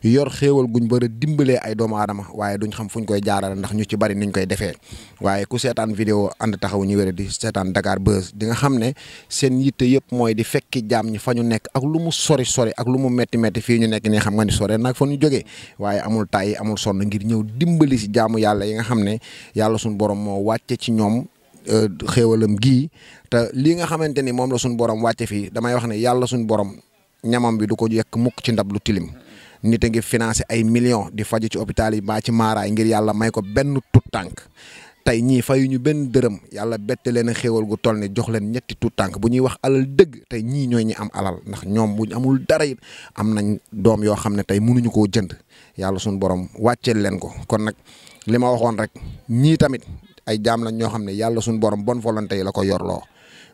yor xéewal guñ bëri dimbalee ay doomu aadama waaye duñ xam fuñ koy jaarale ndax ñu ci bari niñ koy defee waaye ku seetaan vidéo ànd taxawu ñu wéré di seetaan Dakar Buzz di nga xam ne seen yitte yëpp mooy di fekki jaam ñi fa ñu nekk ak lu mu sori ak lu mu metti fii ñu nekk nii xam nga ni sore nag fa ñu jógee waaye amul tàyyi amul sonn ngir ñëw dimbali si jaamu yàlla yi nga xam ne yàlla suñu borom moo wàcce ci ñoom xéewalam gii te lii nga xamante ni moom la suñu borom wàcce fii damay wax ne yàlla suñu borom ñamam bi du ko yekk mukk ci ndab lu tilim nit a ngi financé ay millions di faju ci hôpital yi mbaa ci maaraay ngir yàlla may ko benn tut tànk tey ñii fayuñu benn dërëm yàlla bette leen a xéewal gu toll ni jox leen ñetti tut tànk bu ñuy wax alal dëgg tey ñii ñooy ñi am alal ndax ñoom buñ amul dara it am nañ doom yoo xam ne tey mënuñu koo jënd yàlla suñu borom wàcceel leen ko kon nag li ma waxoon rek ñii tamit ay jaam lañ ñoo xam ne yàlla suñu borom bonne volonté yi la ko yorloo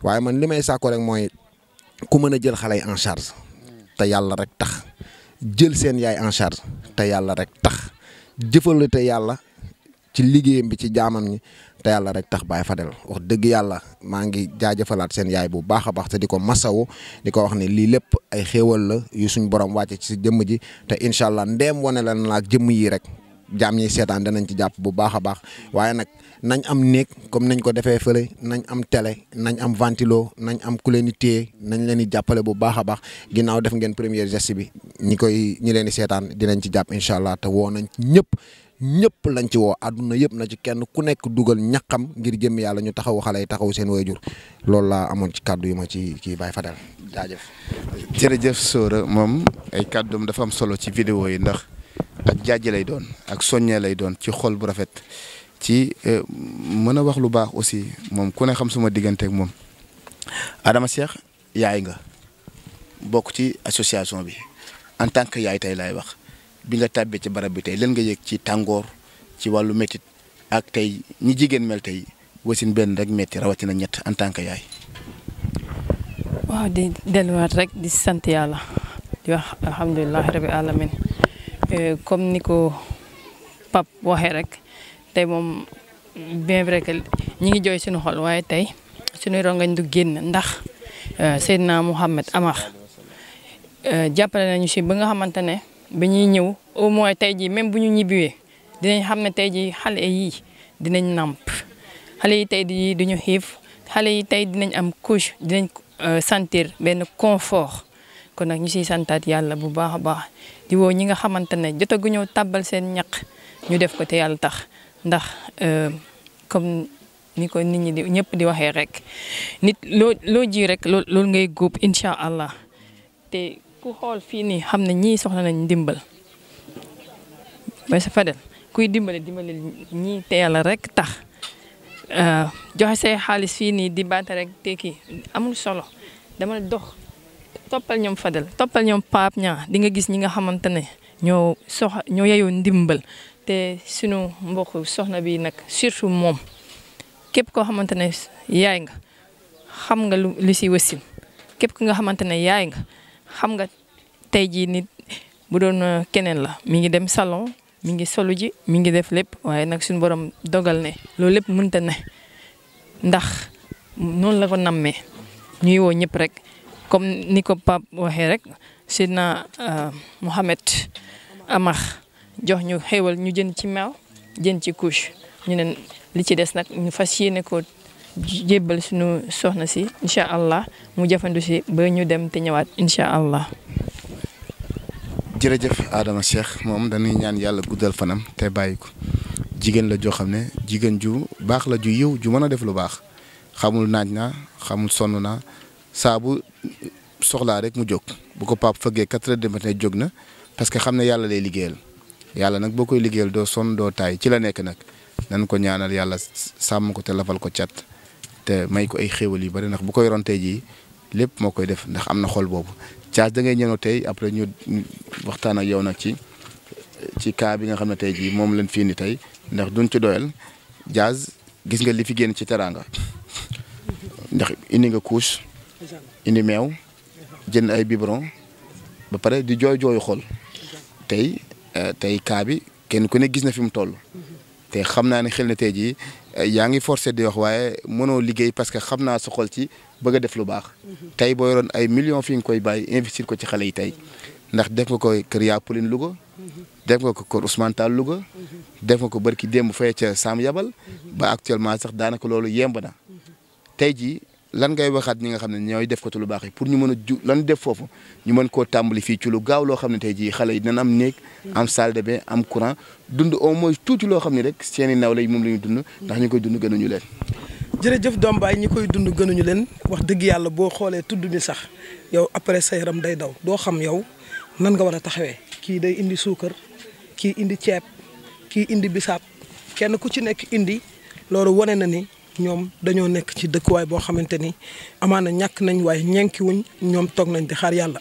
waaye man li may sàkko rek mooy ku mën a jël xale yi en charge te yàlla rek tax jël seen yaay en charge te yàlla rek tax jëfalate yàlla ci liggéeyam bi ci jaamam ñi te yàlla rek tax Baye Fadel wax dëgg yàlla maa ngi jaajëfalaat seen yaay bu baax a baax te di ko masawu di ko wax ne lii lépp ay xéewal la yu suñ borom wàcce ci si jëmm ji te incha allah ndeem wane la na ak jëmm yi rek jaam ñi seetaan danañ ci jàpp bu baax a baax waaye nag nañ am néeg comme nañ ko defee fële nañ am télé nañ am ventilo nañ am ku leen di téye nañ leen di jàppale bu baax a baax ginnaaw def ngeen première geste bi ñi leen di seetaan dinañ ci jàpp incha allah te woo nañ ñëpp lañ ci woo àdduna yëpp na ci kenn ku nekk dugal ñaqam ngir jëm yàlla ñu taxawu xale yi taxawu seen waajur loolu laa amoon ci kàddu yu ma ci kii Baye Fadel jaajëf. jërëjëf Sora moom ay kàddoom dafa am solo ci vidéo yi ndax ak jaaji lay doon ak soññee lay doon ci xol bu rafet ci mën a wax lu baax aussi moom ku ne xam suma digganteeg moom. Adama Cheikh yaay nga bokk ci association bi en tant que yaay tey laay wax. bi nga tàbbee ci barab bi tey lan nga yëg ci tàngoor ci wàllu métit ak tey ñi jigéen mel tey wasin benn rek métti rawatina ñett en tant que yaay. waaw di delluwaat rek di sant yàlla di wax alhamdulilah rabbi alamin comme ni ko Pape waxee rek tey moom bien vrai que ñi ngi jooy suñu xol waaye tey suñu rongañ du génn ndax Seydina Mouhamed Amar jàppale nañu si ba nga xamante ne. ba ñuy ñëw au moins tey jii même bu ñu ñibbiwee dinañ xam ne tey jii xale yi dinañ nàmp xale yi tey jii duñu xiif xale yi tey dinañ am couche dinañ sentir benn confort kon nag ñu siy santaat yàlla bu baax a baax di woo ñi nga xamante ne jotaguñoo tàbbal seen ñaq ñu def ko te yàlla tax ndax comme ni ko nit ñi di ñëpp di waxee rek nit loo ji rek loolu ngay góob incha allah te. ku xool fii nii xam ne ñii soxla nañ ndimbal Baye Fadel kuy dimbale ñii te yàlla rek tax joxe say xaalis fii nii di baata rek te kii amul solo dama dox toppal ñoom Fadel toppal ñoom Pape ñaa di nga gis ñi nga xamante ne ñoo yeyoo ndimbal te sunu mbokk soxna bi nag surtout moom képp koo xamante ne yaay nga xam nga lu si wasin képp ki nga xamante ne yaay nga xam nga tey jii nit bu doon keneen la mi ngi dem salon mi ngi solu ji mi ngi def lépp waaye nag suñu borom dogal ne loolu lépp mënta ne ndax noonu la ko nammee ñuy woo ñëpp rek comme ni ko Pape waxee rek Seydina Mouhamed Amar jox ñu xéewal ñu jënd ci meew jënd ci couche ñu ne li ci des nag ñu fas yéene ko jébbal suñu soxna si incha allah mu jëfandu si ba ñu dem te ñëwaat incha allah. jërëjëf Adama Cheikh moom dañuy ñaan yàlla guddal fanam te bàyyi ko jigéen la joo xam ne jigéen ju baax la ju yiw ju mën a def lu baax xamul naaj naa xamul sonn naa saa bu soxlaa rek mu jóg bu ko Pape fëggee 4 heures du matin jóg na parce que xam ne yàlla lay liggéeyal yàlla nag boo koy liggéeyal doo sonn doo taay ci la nekk nag nañ ko ñaanal yàlla sàmm ko te lafal ko cat. te may ko ay xéwal yu bari ndax bu koy ron tey jii lépp moo koy def ndax am na xol boobu Thiass da ngay ñëw tey après ñu waxtaan ak yow nag ci ci cas bi nga xam ne tey jii moom lañ fi indi tey ndax duñ ci doyal Diaz gis nga li fi génn ci teraanga ndax indi nga couche indi meew jënd ay biberon ba pare di jooyu xool tey cas bi kenn ku ne gis na fi mu toll te xam naa ne xel na tey jii yaa ngi forcé di wax waaye mënoo liggéey parce que xam naa sa xol ci bëgg a def lu baax tey boo yoroon ay millions fi nga koy bàyyi investir ko ci xale yi tey ndax def nga ko kër yaa Pauline Louga def nga ko kër Ousmane Tall Louga def nga ko barki démb fay ca Sam Yabal ba actuellement sax daanaka loolu yemb na tey jii lan ngay waxaat ñi nga xam ne ñooy def ko ci lu baax yi pour ñu mën a lan def foofu ñu mën koo tàmbali fii ci lu gaaw loo xam ne tey jii xale yi dinañ am néeg am salle de bain am courant dund au moins tuuti loo xam ne rek seen i nawle yi moom la ñu dund ndax ñu koy dund gënuñu leen. jërëjëf doom baay ñi koy dund gënuñu leen wax dëgg yàlla boo xoolee tudd ni sax yow après sa yaram day daw doo xam yow nan nga war a taxawee kii day indi suukar kii indi ceeb kii indi bisaab kenn ku ci nekk indi loolu wane na ni ñoom dañoo nekk ci dëkkuwaay boo xamante ni amaana ñàkk nañ waaye ñenki wuñ ñoom toog nañ di xaar yàlla.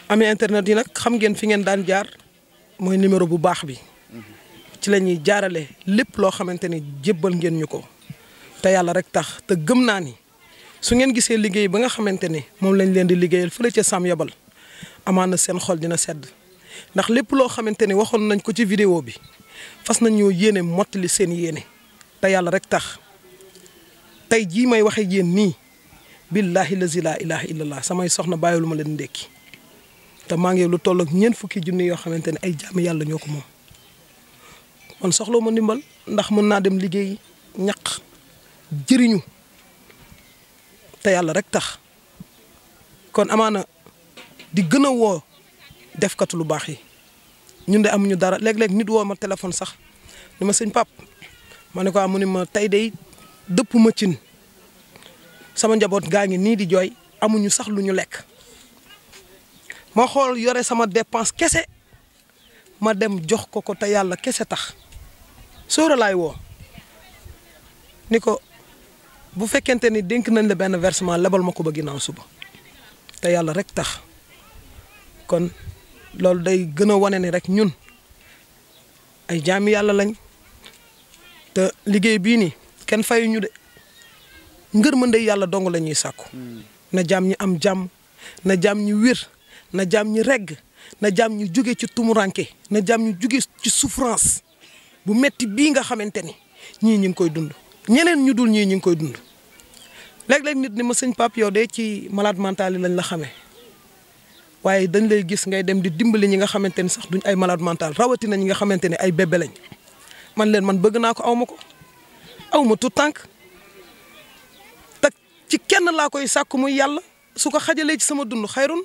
amee internet yi nag xam ngeen fi ngeen daan jaar mooy numéro bu baax bi ci la ñuy jaarale lépp loo xamante ni jébbal ngeen ñu ko te yàlla rek tax te gëm naa ni su ngeen gisee liggéey ba nga xamante ni moom lañ leen di liggéeyal fële ca Sam Yabal amaana seen xol dina sedd ndax lépp loo xamante ni waxoon nañ ko ci vidéo bi fas nañ ñoo yéene mottali seen yéene te yàlla rek tax. tey jii may waxe yéen nii billahi lazi la ilaha illallah samay soxna bàyyilu ma leen ndékki te maa ngi lu toll ak ñeent fukki junni yoo xamante ne ay jaami yàlla ñoo ko moom man soxla ma ndimbal ndax mën naa dem liggéey ñaq jëriñu te yàlla rek tax kon amaana di gën a woo defkatu lu baax yi ñun de amuñu dara léeg-léeg nit woo ma téléphone sax ni ma sëñ Pape ma ne ko amu ni ma tey day dëpp ma cin sama njaboot gaa ngi nii di jooy amuñu sax lu ñu lekk ma xool yore sama dépense kese ma dem jox ko te yàlla kese tax sóora laay woo ni ko bu fekkente ni dénk nañ la benn versement lebal ma ko ba ginnaaw suba te yàlla rek tax kon loolu day gën a wane ni rek ñun ay jaami yàlla lañ te liggéey bii nii kenn fayuñu de ngërmande yàlla dong la ñuy sàkku na jaam ñi am jàmm na jaam ñi wér na jaam ñi regg na jaam ñi jóge ci tumuranke na jaam ñi jóge ci souffrance bu metti bii nga xamante ni ñii ñi ngi koy dund ñeneen ñu dul ñii ñi ngi koy dund léeg-léeg nit ni ma sëñ Pape yow de ci malade mental yi lañ la xamee waaye dañ lay gis ngay dem di dimbali ñi nga xamante ni sax duñ ay malade mental rawatina ñi nga xamante ne ay bébé lañ man leen man bëgg naa ko awma ko awma tout tànk te ci kenn laa koy sàkku muy yàlla su ko xajalee ci sama dund xayrun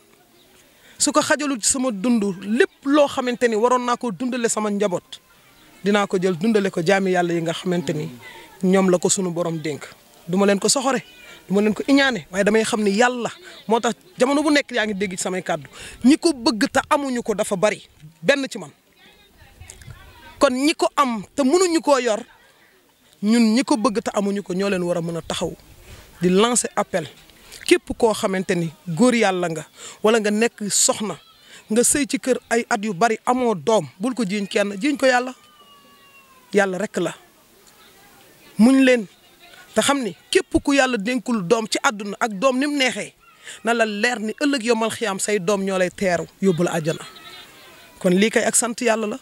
su ko xajalul ci sama dund lépp loo xamante ni waroon naa ko dundale sama njaboot dinaa ko jël dundale ko jaami yàlla yi nga xamante ni ñoom la ko sunu borom dénk duma leen ko soxore duma leen ko iñaane waaye damay xam ni yàlla moo tax jamono bu nekk yaa ngi dégg ci samay kàddu ñi ko bëgg te amuñu ko dafa bari benn ci man kon ñi ko am te mënuñu koo yor ñun ñi ko bëgg te amuñu ko ñoo leen war a mën a taxaw di lancer appel képp koo xamante ni góor yàlla nga wala nga nekk soxna nga sëy ci kër ay at yu bari amoo doom bul ko jiiñ kenn jiiñ ko yàlla yàlla rek la muñ leen te xam ni képp ku yàlla dénkul doom ci àdduna ak doom ni mu neexee na la leer ni ëllëg yomal xiyaam say doom ñoo lay teeru yóbbu la àjjana kon lii kay ak sant yàlla la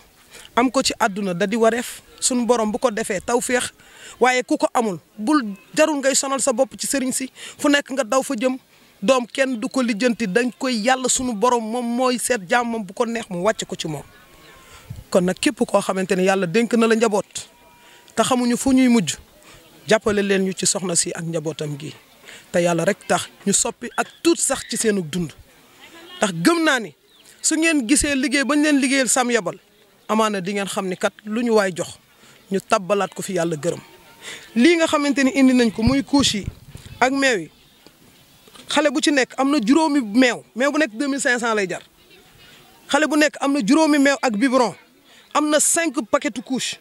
am ko ci àdduna da di wareef suñu borom bu ko defee tawféex waaye ku ko amul bul jarul ngay sonal sa bopp ci sëriñ si fu nekk nga daw fa jëm doom kenn du ko lijjanti dañ koy yàlla suñu borom moom mooy seet jàmmam bu ko neex mu wàcce ko ci moom kon nag képp koo xamante ne yàlla dénk na la njaboot te xamuñu fu ñuy mujj jàppale leen ñu ci soxna si ak njabootam gi te yàlla rek tax ñu soppi ak tuut sax ci seenu dund ndax gëm naa ni su ngeen gisee liggéey bañ leen liggéeyal Sam Yabal amaana di ngeen xam ni kat lu ñu waay jox ñu tabbalaat ko fi yàlla gërëm lii nga xamante ni indi nañ ko muy couche yi ak meew yi xale bu ci nekk am na juróomi meew bu nekk 2500 lay jar xale bu nekk am na juróomi meew ak biberon am na 5 paquetu couche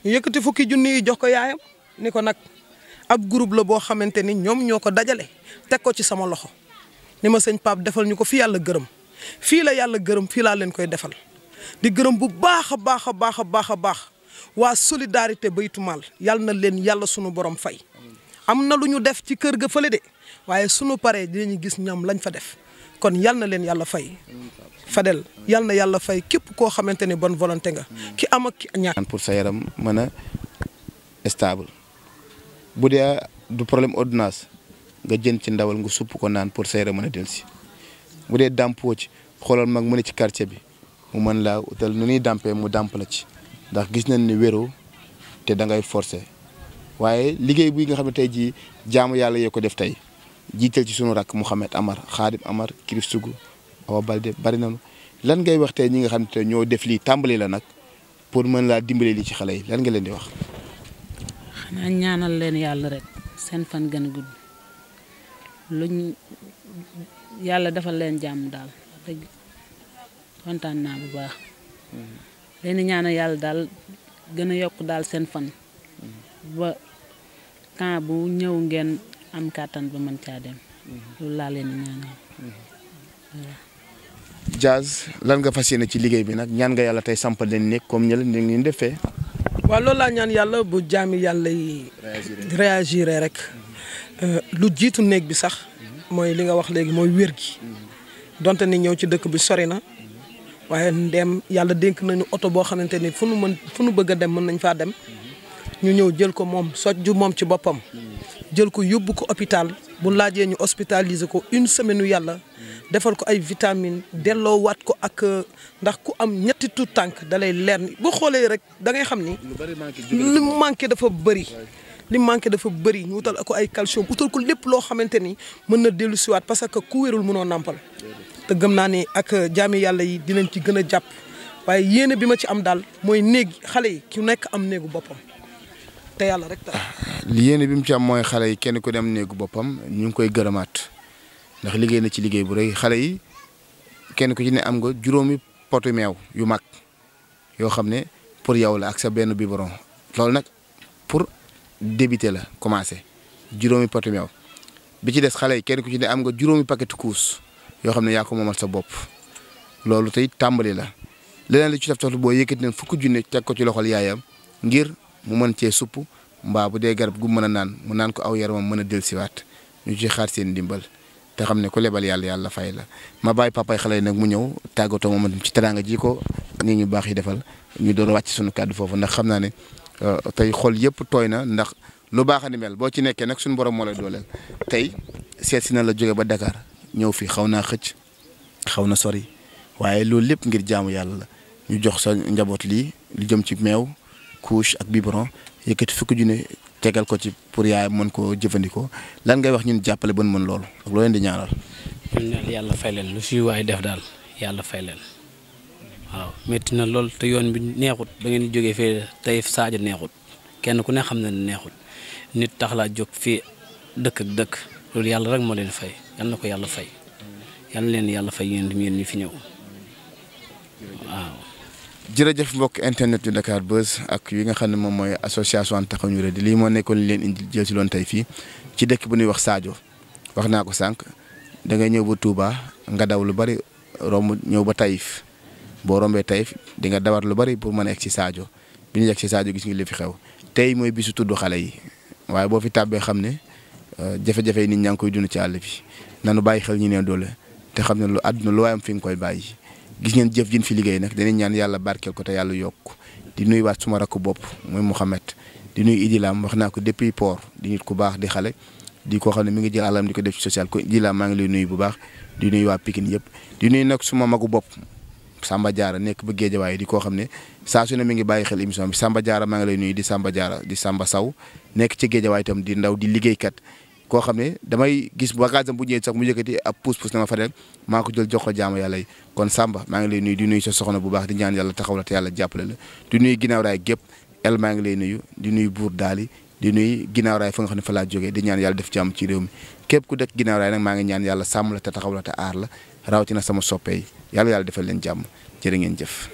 ñu yëkkati fukki junni yi jox ko yaayam ni ko nag ab groupe la boo xamante ni ñoom ñoo ko dajale teg ko ci sama loxo ni ma sëñ Pape defal ñu ko fi yàlla gërëm fii la yàlla gërëm fii laa leen koy defal di gërëm bu baax a baax a baax a baax a baax waa solidarité baytu mal yàlla na leen yàlla sunu borom fay am na lu ñu def ci kër ga fële de waaye sunu paree dinañu gis ñoom lañ fa def kon yàlla na leen yàlla fay Fadel yàlla na yàlla fay képp koo xamante ne bonne volonté nga ki am ak ki ñaan pour sa yaram mën a stable bu dee du problème ordonnance nga jën ci ndawal nga supp ko naan pour sa yaram mën a dellusi bu dee dàmpoo ci xoolal mag mu ne ci quartier bi mu mën laa utal nu ñuy dàmpee mu dàmp la ci ndax gis nañ ni wéro te da ngay forcer waaye liggéey bi nga xam ne tey jii jaamu yàlla yee ko def tey jiital ci sunu rakk Mouhamed Amar Khadim Amar Kirif Sougou Awa Balde bari nañu lan ngay wax tey ñi nga xam ne tey ñoo def lii tàmbali la nag pour mën laa dimbale lii ci xale yi lan nga leen di wax. xanaa ñaanal leen yàlla rek seen fan gën a gudd luñ yàlla defal leen jàmm daal dëgg kontaan naa bu baax leen ñaanal yàlla daal gën a yokk daal seen fan ba temps bu ñëw ngeen am kàttan ba mën caa dem loolu laa leen ñaanal. Diaz lan nga fas yéene ci liggéey bi nag ñaan nga yàlla tey sampal leen nekk comme ñële ni ngeen defee. waaw loolu laa ñaan yàlla bu jaami yàlla yi réagir rek lu jiitu néeg bi sax mooy li nga wax léegi mooy wér gi donte ni ñëw ci dëkk bi sori na waaye ndem yàlla dénk nañu oto boo xamante ni fu nu bëgg a dem mën nañ faa dem ñu ñëw jël ko moom sojju moom ci boppam jël ko yóbbu ko hôpital bu laajee ñu hospitaliser ko une semaine u yàlla defal ko ay vitamine delloo waat ko ak ndax ku am ñetti tuut tànk da lay leer ni boo xoolee rek da ngay xam ni li manqué dafa bëri li manqué dafa bëri ñu wutal ko ay calcium utal ko lépp loo xamante ni mën na dellu siwaat parce que ku wérul mënoo nàmpal te gëm naa ni ak jaami yàlla yi dinañ ci gën a jàpp waaye yéene bi ma ci am daal mooy néeg xale yi ki nekk am néegu boppam te yàlla rek tax. yéene bi mu ci am mooy xale yi kenn ku dem néegu boppam ñu ngi koy gërëmaat ndax liggéey na ci liggéey bu rëy xale yi kenn ku ci ne am nga juróomi potu meew yu mag yoo xam ne pour yow la ak sa benn biberon loolu nag pour débuter la commencer juróomi potu meew bi ci des xale yi kenn ku ci ne am nga juróomi paquetu kuus yoo xam ne yaa ko moomal sa bopp loolu tey tàmbali la leneen li ci def tax boo yëkkati ne fukki junne teg ko ci loxol yaayam ngir mu mën cee supp mbaa bu dee garab gu mën a naan mu naan ko aw yaramam mën a dellusiwaat ñu ci xaar seen ndimbal te xam ne ku lebal yàlla yàlla fay la ma bàyyi papay xale yi nag mu ñëw tàggatoo moom ci teraanga ji ko nit ñu baax yi defal ñu doon wàcc suñu kàddu foofu ndax xam naa ne tey xol yëpp tooy na ndax lu baax a ni mel boo ci nekkee nag suñu borom moo lay dooleel tey seet si na la jóge ba Dakar ñëw fii xaw naa xëcc xaw na sori waaye loolu lépp ngir jaamu yàlla la ñu jox sa njaboot lii lu jëm ci meew couche ak biberon yëkkati fukki junne tegal ko ci pour yaay mën koo jëfandikoo lan ngay wax ñun jàppale ba mën loolu ak loo leen di ñaanal. ñun yàlla fay leen lu fi waay def daal yàlla fay leen waaw métti na lool te yoon bi neexut ba ngeen jógee fii tey Sadio neexut kenn ku ne xam na ne neexut nit tax laa jóg fii dëkk ak dëkk loolu yàlla rek moo leen fay yal na ko yàlla fay yal na leen yàlla fay yéen ñi fi ñëw waaw. jërëjëf mbokk internet yu Dakar Buzz ak yi nga xam ne moom mooy association taxawu ñu rëdd lii moo nekkoon li leen indi jël si loon tey fii ci dëkk bu ñuy wax Sadio wax naa ko sànq da ngay ñëw ba Touba nga daw lu bari romb ñëw ba Taïf boo rombee Taïf di nga dawat lu bari pour mën a egg si Sadio bi ñu egg si Sadio gis nga li fi xew tey mooy bisu tudd xale yi waaye boo fi tàbbee xam ne jafe-jafe yi nit ñaa ngi koy dund ci àll bi nanu bàyyi xel ñu ne doole te xam ne lu àdduna lu waayam fi nga koy bàyyi. gis ngeen jëf jin fi liggéey nag danañ ñaan yàlla barkeel ko te yàlla yokk di nuyu waat suma rakku bopp mooy Mouhamed di nuyu Idi Lam wax naa ko depuis port di nit ku baax di xale di koo xam ne mi ngi jël alam di ko def ci social ko Idi Lam maa ngi lay nuyu bu baax di nuyu waa Pikine yëpp di nuyu nag suma magu bopp Samba Diarra nekk ba Géejawaay di koo xam ne saa su ne mi ngi bàyyi xel émission bi Samba Diarra maa ngi lay nuyu di Samba Diarra di Samba Saw nekk ci Géejawaay itam di ndaw di liggéeykat koo xam ne damay gis bagage am bu ñëwee sax mu yëkkati ab pousse-pousse na ma fa dem maa ko jël jox ko jaamu yàlla yi kon Samba maa ngi lay nuyu di nuyu sa soxna bu baax di ñaan yàlla taxaw la te yàlla jàppale la di nuyu ginnaaw raay gépp el maa ngi lay nuyu di nuyu buur daali di nuyu ginnaaw raay fa nga xam ne fa laa jógee di ñaan yàlla def jàmm ci réew mi képp ku dëkk ginnaaw raay nag maa ngi ñaan yàlla sàmm la te taxaw la te aar la rawatina sama soppe yi yàlla defal leen jàmm jërë ngeen jëf